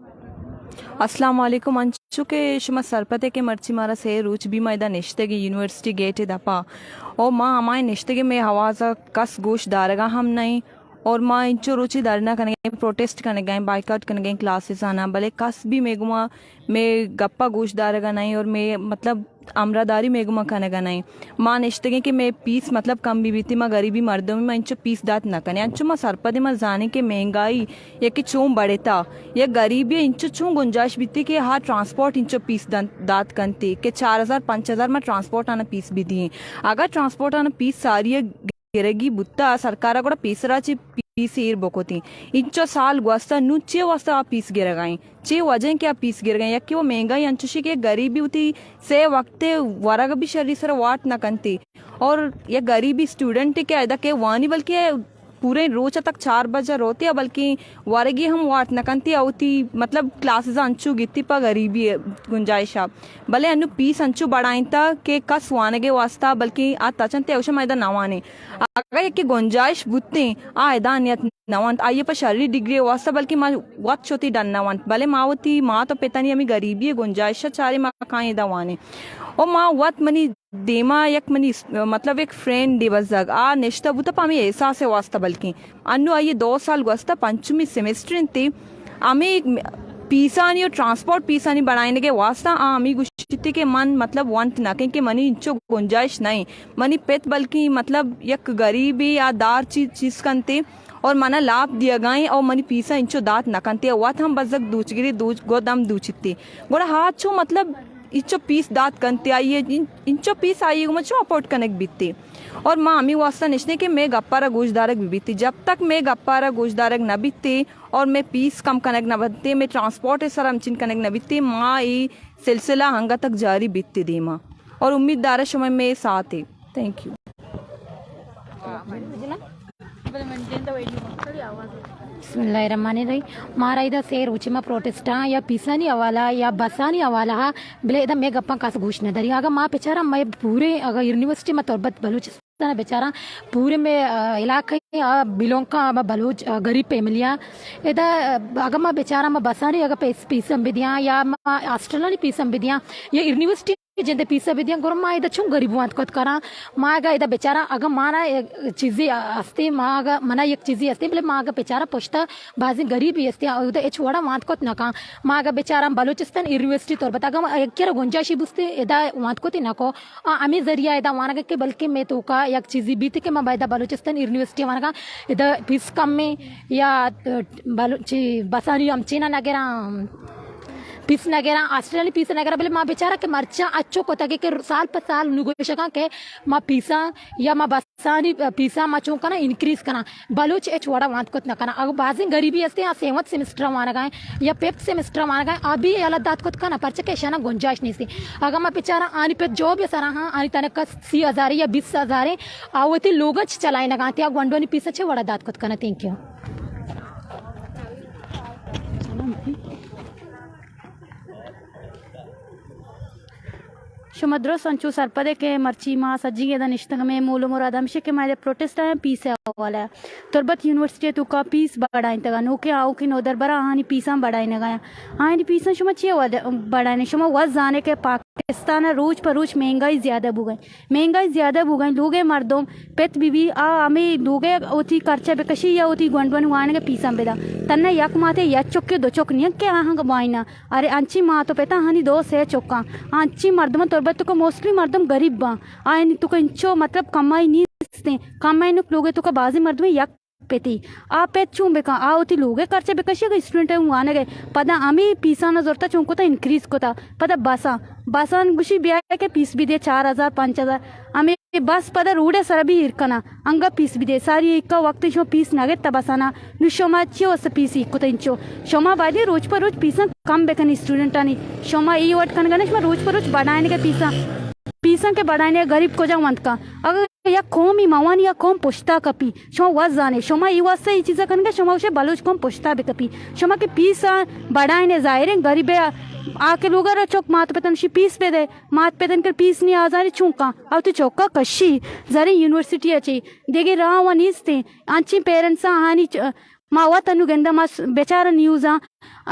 السلام علیکم۔ انچو کہ شما سرپد ئے کہ مرچی مارا سے روچ بی ما ادا نشتگیں یونیورسٹی گیٹ ءِ دپا، او ما ہمائیں نشتگیں، مئے آواز ءَ کس گوش دارگا ہم نئیں، اور ما انچو روچی دھرنا کنگیں، پروٹیسٹ کنگیں، بائیکاٹ کنگیں کلاسز آناں، بلے کس بھی مئے گوما مئے گپا گوش دارگا نئیں اور مئے مطلب ہمراہداری مئے گوما کنگا نئیں۔ ما نشتگیں کہ مئے پیس مطلب کم بی بیتی، ما غریبی مردم، ما انچو پیس دات نہ کنیں۔ انچو ما سرپدیں، ما زانیں کہ مہنگائی یکے چون بڑھتا، یک غریبی انچو چون گنجائش بیتی کہ ہا ٹرانسپورٹ انچو پیس دن-، دات کنتی کہ چار ہزار، پنچ ہزار ما ٹرانسپورٹ آنا پیس بدیں۔ اگر ٹرانسپورٹ آنا پیس ساری گرگی بوتا، سرکار ءَ گڑا پیسرا چہ پیس ایر بکتیں۔ انچو سال گوستا، نوں چے واسطہ آ پیس گرگائیں؟ چے وجہ ایں کہ آ پیس گرگائیں؟ یکے وہ مہنگائی انچوشی کہ غریبی وتی سے وقت ورگ بھی شری سر وارت نہ کنتی۔ اور یک غریبی اسٹوڈنٹ کہ ادا کہ وانی بلکہ پورے روچ تک چار بجہ روتے، بلکہ ورگی ہم وارت نہ کنتی، آ وتی مطلب کلاسز انچو گیتی پہ غریبی گنجائش ءَ۔ بلے انو پیس انچو بڑائینتا کہ کس وانگے واسطہ، بلکہ آ تچنتے اوشم ایدا نہ وانے۔ اگہ یکے گنجائش بوتیں، آ ادا نیت نہ وانت، آئی پہ شری ڈگری واسطہ، بلکہ ما وت چوتی ڈن نہ وانت۔ بلے ما وتی مات و پتانی ہمیں غریبی گنجائش چارے ما کائیں ادا وانے۔ او ما وت منی دیما یک منی س-، مطلب یک فرینڈے بزگ، آ نشتہ بوتہ پہ ہمیں احساس واسطہ، بلکیں انو آئی دو سال گوستہ پنچمی سیمسٹر انتی، ہمیں پیسانی و ٹرانسپورٹ پیسانی بڑھائینگے واسطہ آ ہمیں گوشتی کہ من مطلب ونت نہ کن کہ منی انچو گنجائش نہیں، منی پت بلکیں مطلب یک غریبی یا دار چیز، چیز کنتے اور منا لاپ دیگائیں اور منی پیسا انچو دات نہ کنتے، وت ہم بزگ دوچگری دوچ، گد ہم دوچتے۔ گڑا ہا چو مطلب انچو پیس دات کنتے، آئی ء ان-، انچو پیس آئی ء گوما چو اپورٹ کنگ بیتے۔ اور ما ہمیں واسطہ نشتے کہ مئے گپا را گوش دارگ بہ بیتے۔ جب تک مئے گپا را گوش دارگ نہ بیتے اور مئے پیس کم کنگ نہ بنتے، مئے ٹرانسپورٹ ء سر ہمچین کنگ نہ بیتے، ما اے سلسلہ انگت تک جاری بیتے دیما۔ اور امید دارہ شما مئے ساتھ ء۔ Thank you. بسم اللہ الرحمن الرحیم۔ مارا ادا سے روچے ما پروٹسٹاں یا پیسانی حوالہ یا بسانی حوالہ ہا، بلے ادا مئے گپاں کس گوش نہ داری۔ اگاں ما بچاراں مئے پورے، اگر یونیورسٹی ما تربت بلوچستان بچاراں، پورے مئے، آ، علاقہ آ بلونگ کا ما بلوچ، آ، غریب فیملی آ۔ ادا، آ، اگر ما بچاراں ما بسانی اگر پیس، پیساں بدیاں یا ما ہاسٹلانی پیساں بدیاں یا یونیورسٹی جندے پیسہ بدیاں، گڑا ما ادا چون غریب وانت کت کناں؟ ما اگا ادا بچاراں، اگا مانا چیزے ہستے، ما اگا منا یک چیزے ہستے، بلے ما اگا بچاراں پشتا بازیں غریبی ہستے، اودا ہچ وڑا وانت کت نہ کن۔ ما اگا بچاراں بلوچستان یونیورسٹی تربت، اگا ما یکے را گنجائشی بوستے، ادا وانت کت نہ کو۔ آ، ہمیں ذریعہ ادا وانگا کہ بلکہ مئے توکا یک چیزے بیت کہ ما باید بلوچستان یونیورسٹی وانگا، ادا پیس کم ایں یا بلو-، چی بسانی ہمچینا نگراں، پیس نگراں، ہاسٹلانی پیس نگراں، بلے ما بچارا کہ مرچاں اچو کتگے کہ سال پہ سال نو گوشگاں کہ ما پیساں یا ما بسانی پیساں ما چون کناں انکریز کناں، بلوچ ہچ وڑا وانت کت نہ کناں۔ اگہ بازیں غریبی ہستیں، آ سیونتھ سیمسٹر وانگا ایں یا ففتھ سیمسٹر وانگا ایں، آ بھی یلہ دات کت کناں، پرچہ کہ اشانا گنجائش نیستیں۔ اگہ ما بچاراں آنی پت جاب یا سرا ہاں، آنی تنکہ سی ہزار یا بیس ہزار، آ وتی لوگاں چہ چلائینگاں، تیا گونڈوانی پیساں چہ وڑا دات کت کناں۔ Thank you. شما درست انچو سرپد ئے کہ مرچی ما سجینگ ادا نشتگ، مئے مول و مراد ہمیش کہ ما ادا پروٹسٹ آیاں پیس ء حوالہ ء۔ تربت یونیورسٹی ء توکا پیس بڑائینتگ ء، نوکیں آؤکیں نودربراں آہانی پیساں بڑائینگ ء آیاں۔ آہانی پیساں شما چیا ود-، بڑائینے؟ شما وت زانے کہ پاکستان ء روچ پہ روچ مہنگائی زیادہ بوگ ء انت۔ مہنگائی زیادہ بوگ ء انت، لوگ ء مردم پت بہ بی، آ ہمے لوگ ء وتی خرچہ بہ کشی یا وتی گونڈوانی وانگ ء پیساں بدا۔ تنا یک ماتے یک چکے دو چک نیاں کہ آہاں بائنا۔ ارے انچیں مات و پتاں آہانی دو سے چکاں۔ آ انچیں مردماں تربت توکا موسٹلی مردم غریب باں۔ آیانی توکا انچو مطلب کمائی نیستیں۔ کمائینوک لوگ ء توکا بازیں مردمے یک پتی۔ آ پت چون بکن؟ آ وتی لوگ ء خرچہ بکشی، اگہ اسٹوڈنٹ ء وانگ ء پدا ہمے پیساں زرتا چون کتا انکریز کتا۔ پدا بساں، بساں گوشی بیا کہ پیس بدے چار ہزار پنچ ہزار۔ ہمے بس پدا روڈ ء سرا بھی ایر کناں، انگا پیس بدے۔ ساری ایکا وقت شما پیس نہ گتا بسانا، نو شما چی واسطہ پیس ایک کتا انچو؟ شما باید روچ پہ روچ پیساں کم بکنی اسٹوڈنٹانی۔ شما ای وٹ کنگا نہ، شما روچ پہ روچ بڑھائنے کے پیساں۔ پیساں کے بڑھائنے، غریب کجا وانت کا؟ اگر یک قومی موانی یا قوم پشتا کپی، شما وت زانے، شما ای واسطہ ای چیزا کنگا، شما گوشے بلوچ قوم پشتا بکپی۔ شما کہ پیساں بڑھائنے، ظاہریں غریب آ کے لوگا را چک مات پتن شی پیس بدے۔ مات پتن کر پیس نی آزاری چون کن؟ او تو چوکا کشی، زریں یونیورسٹی ء چی دیگے راہ و نیستیں۔ انچیں پیرنٹس آہانی چ-، ما وت انو گنداں، ما س-، بچار نیوزاں،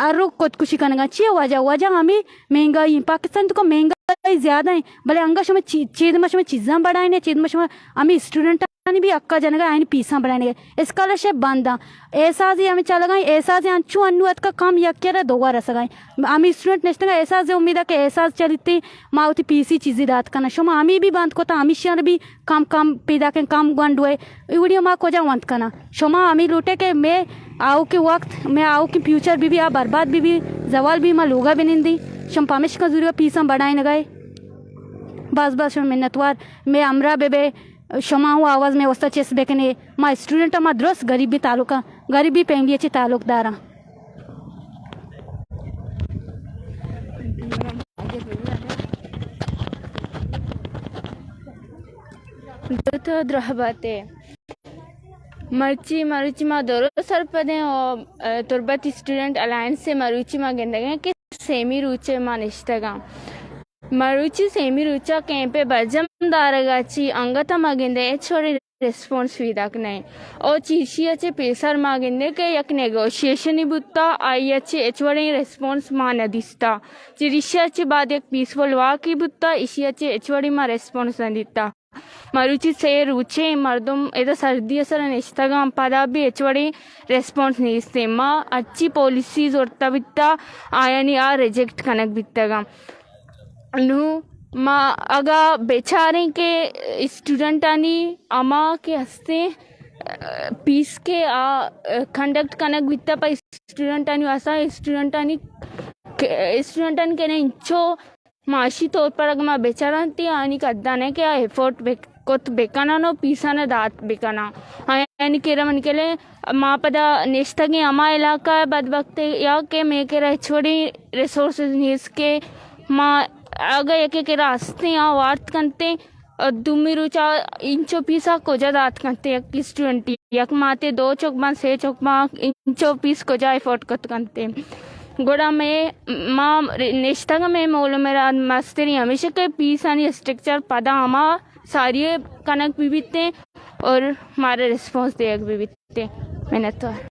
ہر رو خودکشی کنگا۔ چی وجہ؟ وجہ ہمیں مہنگائی ہیں۔ پاکستان تو کا مہنگائی زیادہ ہیں، بلے انگا شما چی-، چید ما شما چیزاں بڑھائیں، چید ما شما ہمیں اسٹوڈنٹانی بھی حقا جنگا، آئین پیساں بڑھائیں۔ اسکالرشپ بند ہیں۔ احساس ہی ہمیں چلگا ہیں، احساس انچو انو اتکا کم یک کرا دوبارہ رسگا ہیں۔ ہمیں اسٹوڈنٹ نشتگا، احساس امید ہے کہ احساس چلیتے، ما وتی پیسی چیزی دات کناں۔ شما ہمیں بھی بند کتا، ہمیشی بھی کم کم پیداکیں، کم گونڈوئے۔ ای ویڈیو ما کجا ونت کناں؟ شما ہمیں لوٹے کہ میں آؤکیں وقت، میں آؤکیں فیوچر بی بی آ برباد بی بی، زوال بی، ما لوگا بنندی۔ شما پمیشکا زوری پیساں بڑھائینگائے۔ باز باز شما منتوار، میں ہمراہ بے بے، شما ہوں آواز میں واسطہ چست بکنے۔ ما اسٹوڈنٹ، ما درست غریبی تعلق، غریبی فیملی چے تعلق داراں۔ دو تو درہباتے۔ مرچی، مروچی ما درو سرپدیں و، اه، تربت اسٹوڈنٹ الائنس سے مروچی ما گندگیں کہ سیمی روچے ما نشتگاں۔ مروچی سیمی روچا کیمپ برجم دارگا چی انگت ما گندے ہچ وڑیں ریسپانس پیداک نئیں۔ او چیشی ء چہ پیسر ما گندیں کہ یک نیگوشیشنی بوتا، آئی ء چہ ہچ وڑیں ریسپانس ما نہ دیستا۔ چریشی ء چہ بعد یک پیسفل واکی بوتا، ایشی ء چہ ہچ وڑیں ما ریسپانس نہ دیتا۔ مروچی سے روچیں مردم ادا سردی ء سر نشتگاں، پدا بھی ہچ وڑیں ریسپانس نیستیں۔ ما ہرچی پالیسی زرتا بیتا، آیانی آ ریجیکٹ کنگ بیتگاں۔ نوں ما اگاں بچاریں کہ اسٹوڈنٹانی ہما کہ ہستیں، پیس کہ آ کنڈکٹ کنگ بیتا پہ اسٹوڈنٹانی واسطہ، اسٹوڈنٹانی، اسٹوڈنٹانی کہ انچو معاشی طور پر اگاں ما بچاراں تی آنی قدانے کہ آ ایفورٹ بک-، کت بکنن و پیسان دات بکنن۔ آیانی کرا من کلے ما پدا نشتگیں ہما علاقہ ء بدبخت یا کہ مے کرا ہچ وڑیں ریسورسز نیست کہ ما اگہ یکے کرا ہستیں آ وارت کنتیں، دومی روچا انچو پیسا کجا دات کنتیں یک اسٹوڈنٹ، یک ماتے دو چک باں، سے چک باں، انچو پیس کجا ایفورٹ کت کنتیں؟ گڑا مے، ما نشتگ مے مول و مراد مستری ہمیشہ کہ پیسانی اسٹرکچر پدا ہما ساری کنگ بی بیتیں اور مارا ریسپانس دیگ بی بیتیں۔ منتوار۔